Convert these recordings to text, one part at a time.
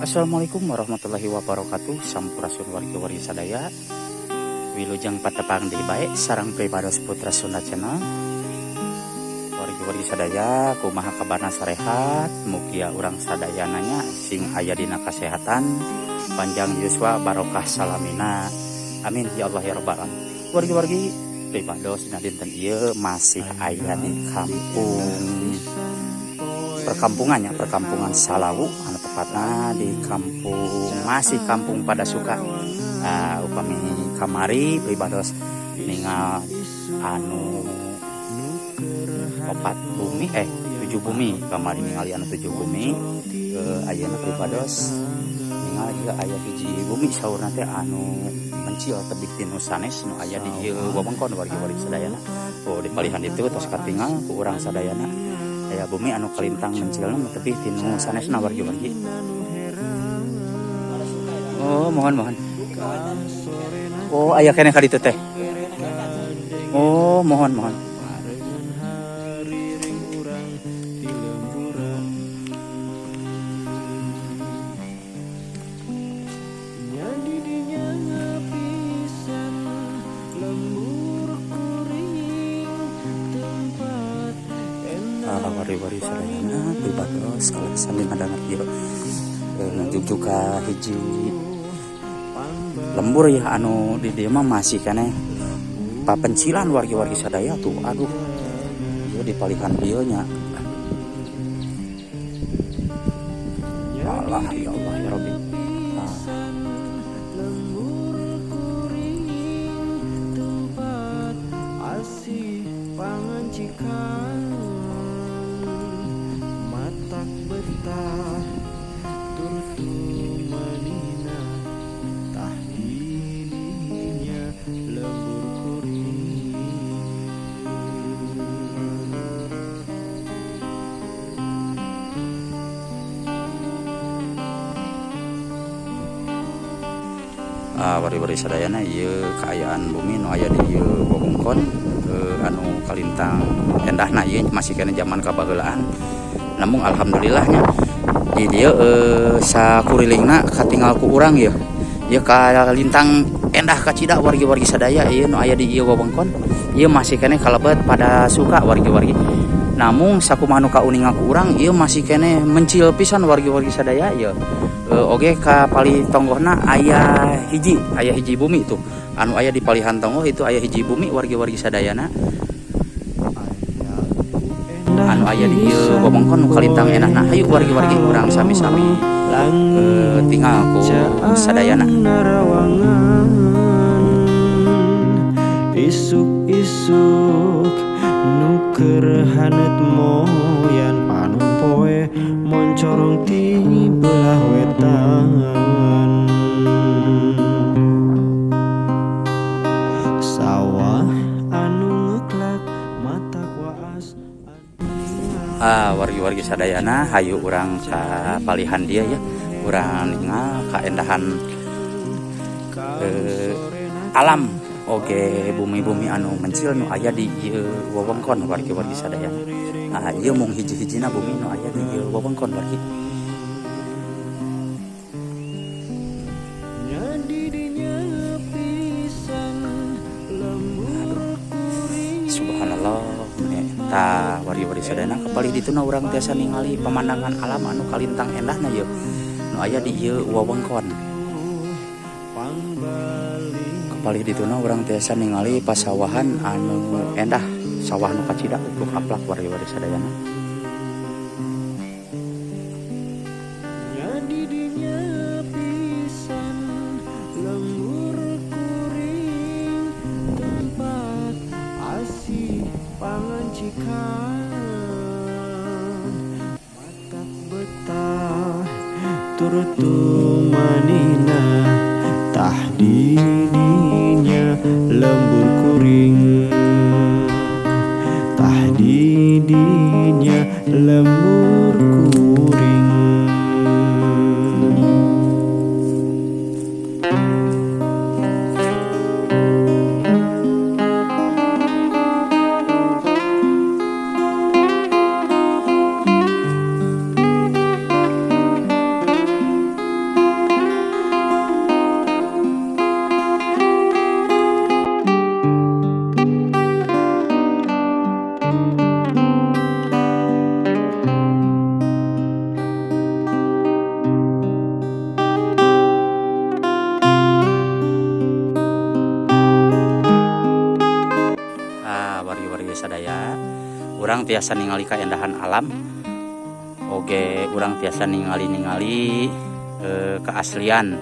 Assalamualaikum warahmatullahi wabarakatuh. Sampurasun wargi-wargi sadaya. Wilujeng patepang deui bae sareng pribados Putra Sunda Channel. Wargi-wargi sadaya, kumaha kabarna, sarehat? Mugia urang sadayana nya sing aya dina kasehatan, panjang yuswa, barokah salamina. Amin ya Allah ya rabbal alamin. Wargi-wargi, pribados dina dinten ieu masih aya di kampung perkampungannya, perkampungan Salawu, anu tepatnya di kampung, masih kampung Padasuka. Nah, upami kamari pribados ningal anu opat bumi, eh, tujuh bumi. Kamari ningali anu tujuh bumi, ayeuna pribados ningal ieu aya hiji bumi saurna teh anu mencil tebih ti nu sanes nu aya di ieu wewengkon, wargi-wargi sadayana. Oh, di palihan itu tos katingal ku urang sadayana aya bumi anu kalintang mencilna tebih ti nu sanesna, wargi-wargi. Oh, mohon mohon. Oh, aya keneh ka ditu teh. Oh, mohon mohon. Barengan hariring urang di lemburan. Nya didinya pisan lembur kuring tempat Ah, wargi-wargi sadayana, pribados kalau sami ngadanget ieu ngajugjug ka hiji lembur ya, anu di dieu mah masih keneh papencilan, wargi-wargi sadaya. Tuh, aduh, ieu di palihan dieu nya. Allah ya Allah ya Rabbi. Ah. Lembur kuring tempat asih pangancikan matak betah turtu manina tah didinya lembur kuring. Ah, wargi-wargi sadayana, ieu kaayaan bumi nu aya di ieu wewengkon anu kalintang endahna. Ieu masih keneh zaman kabaheulaan, namun alhamdulillahnya di dieu sakurilingna katingal ku urang ieu ieu kalintang endah kacida, wargi-wargi sadaya. Ieu nu aya di ieu wewengkon ieu masih keneh kalebet Padasuka, wargi-wargi. Namun sakumaha nu kauninga ku urang, ieu masih keneh mencil pisan, wargi-wargi sadaya. Ieu oge ka palih tonggohna aya hiji bumi tuh anu aya di palihan tonggoh itu, aya hiji bumi, wargi-wargi sadayana, anu aya di ieu wewengkon nu kalintang endahna. Hayu wargi-wargi, urang sami-sami tingal ku sadayana. Narawangan isuk-isuk nu keur haneut moyan panon poe moncorong ti belah wetan sawah anu ngeklak matak waas. Ah, wargi-wargi sadayana, hayu urang ka palihan dieu ya, urang ningal kaendahan alam oge bumi-bumi anu mencil nu aya di ieu wewengkon, wargi-wargi sadayana. Nah, ieu mung hiji-hijina bumi nu aya di ieu wewengkon, wargi. Nya didinya pisan lembur kuring. Subhanallah. Tah, wargi-wargi sadayana, kapalih dituna urang tiasa ningali pemandangan alam anu kalintang endahna. Ieu nu Anu aya di ieu wewengkon. Kapalih dituna urang tiasa ningali pasawahan anu endah, sawah nu kacida upluk aplak, wargi-wargi sadayana. Nya didinya pisan lembur kuring tempat asih pangancikan, matak betah tur tumaninah tah didinya lembur kuring, tah didinya lembur kuring. Ah, wargi-wargi sadaya, urang tiasa ningali kaendahan alam. Oge urang tiasa ningali-ningali keaslian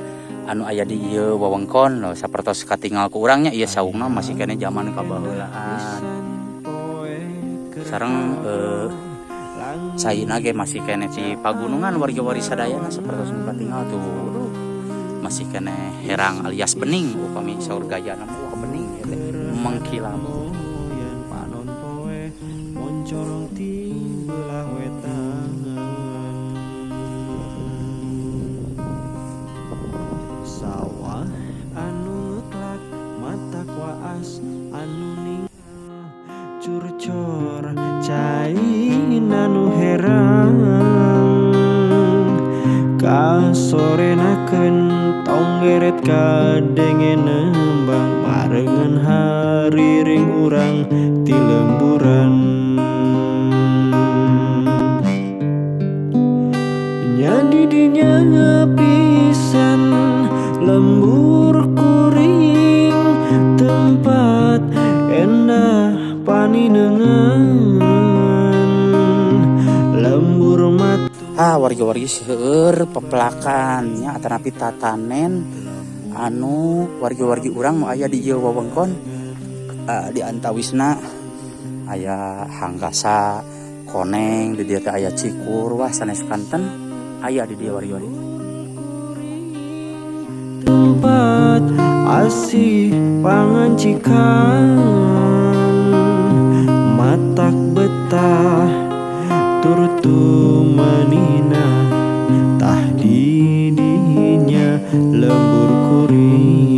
anu aya di ieu wewengkon loh, sapertos katingal ku urangnya ieu saungna masih keneh zaman kabaheulaan. Sareng caina ge masih keneh di pagunungan, wargi-wargi sadayana, sapertos nu katingal tuh. Aduh, masih keneh herang alias bening, upami saur gayana mah wah bening ieu teh mengkilap. Moyan panon poe moncorong ti belah wetan, sawah anu ngeklak matak waas anu ningal curcor cai anu herang, kasorenakeun tonggeret kadenge nembang marengan hariring urang ti lemburan. Nya didinya pisan lembur kuring tempat endah paninengan lembur matu. Ah, wargi-wargi, seueur pepelakannya atanapi tatanen anu wargi-wargi urang nu aya di ieu wewengkon. Di antawisna aya hanggasa koneng, di dieu teh aya cikur, wah sanes kanten aya di dieu, wargi-wargi. Tempat asih pangancikan, matak betah tur tumaninah tah didinya lembur kuring.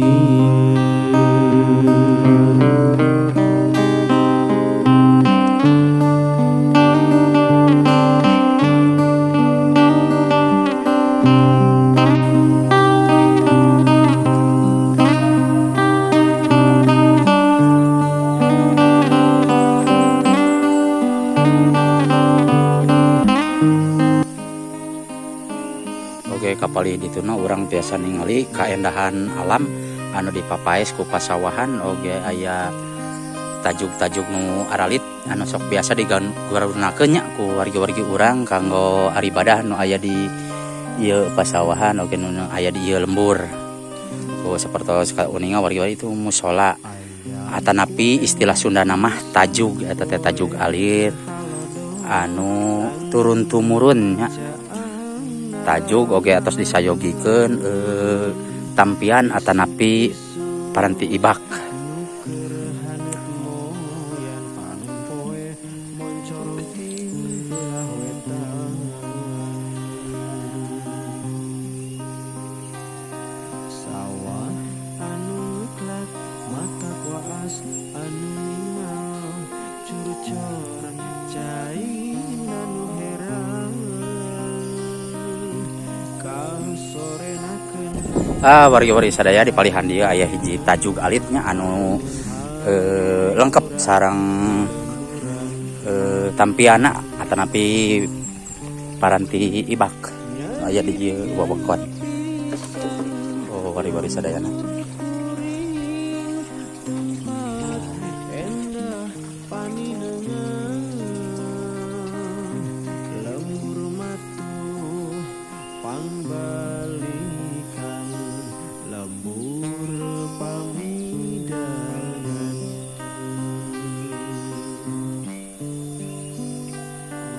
Oke, kapalih dituna urang tiasa ningali kaendahan alam anu dipapaes ku pasawahan, oge aya tajug-tajug nu aralit anu sok biasa digunakeun nya ku wargi-wargi urang kanggo aribadah nu aya di ieu pasawahan oge nu aya di ieu lembur. Tuh, sapertos kauninga, wargi-wargi, itu musola atanapi istilah Sunda mah tajug, eta teh tajug alit anu turun tumurun nya, tajug oge atos disayogikeun tampian atanapi paranti ibak. Keur moyan panon poe moncorong ti belah wetan, sawah anu ngeklak matak waas anu ningal curcor cai anu herang kasorenakeun. Ah, wargi-wargi sadaya, di palihan dieu aya hiji tajug alitnya anu lengkap sareng tampiana atanapi paranti ibak. aya di ieu wewengkon. Oh, wargi-wargi sadayana. Tempat endah paninengan lembur matuh pangbalikan lembur pamidangan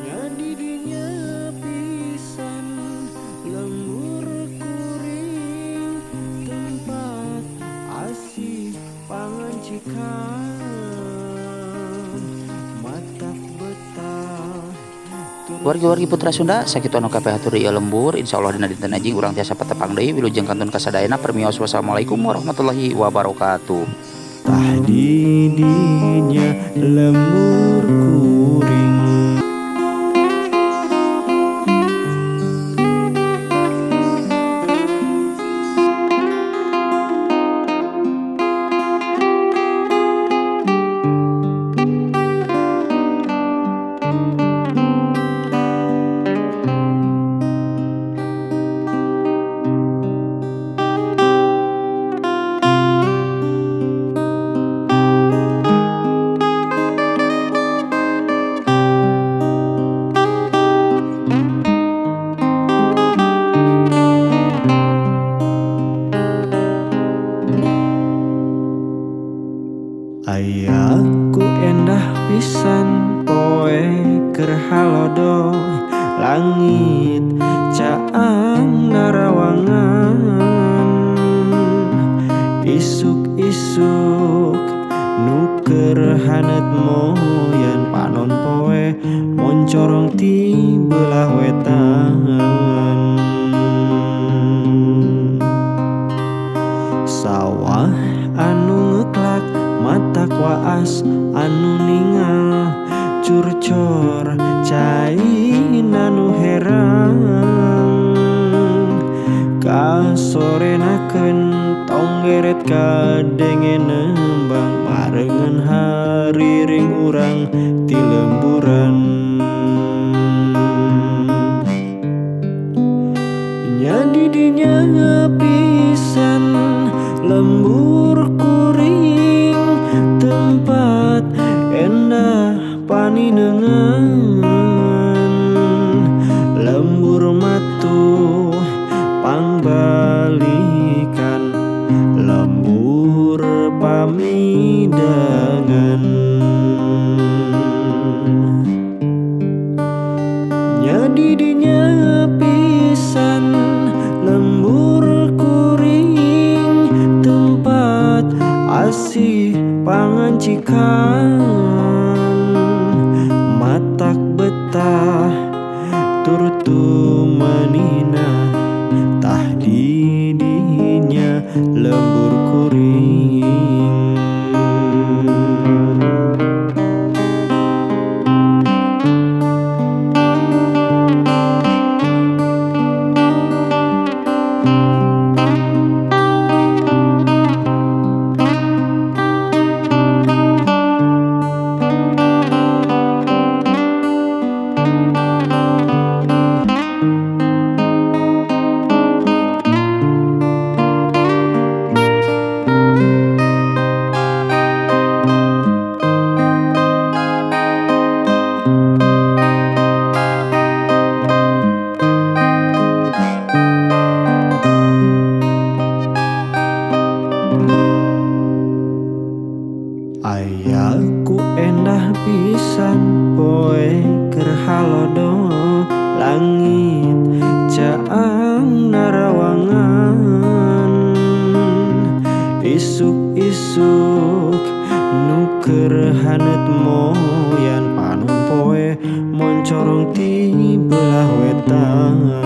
nya didinya pisan lembur kuring tempat asih pangancikan matak betah. Wargi-wargi putra Sunda, sakitu anu kapihatur ieu lembur. Insyaallah dina dinten anjing urang tiasa patepang deui. Wilujeng kantun kasadayana, permios, wassalamualaikum warahmatullahi wabarakatuh. Tah didinya lembur kuring. Ayaku endah pisan poe keur halodo langit caang narawangan isuk-isuk nu keur haneut moyan panon poe moncorong ti belah wetan sawah anu ngeklak matak waas anu ningal curcor cai anu herang kasorenakeun tonggeret kadenge nembang barengan hariring urang ti lemburan nya didinya pisan lembur kuring tempat endah paninengan lembur matuh pangbalikan lembur pamidangan nya didinya pisan lembur kuring tempat asih pangancikan matak betah tur tumanina tah didinya lembur kuring. Ayaku endah pisan poe keur halodo langit caang narawangan isuk-isuk nu keur haneut moyan panon poe moncorong ti belah wetan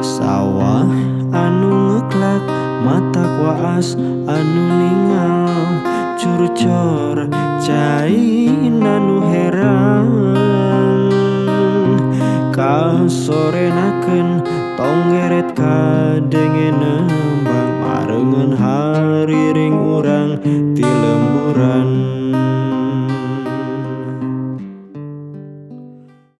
sawah anu ngeklak matak waas anu ningal curcor cai anu herang kasorenakeun tonggeret kadenge nembang barengan hariring urang ti lembur.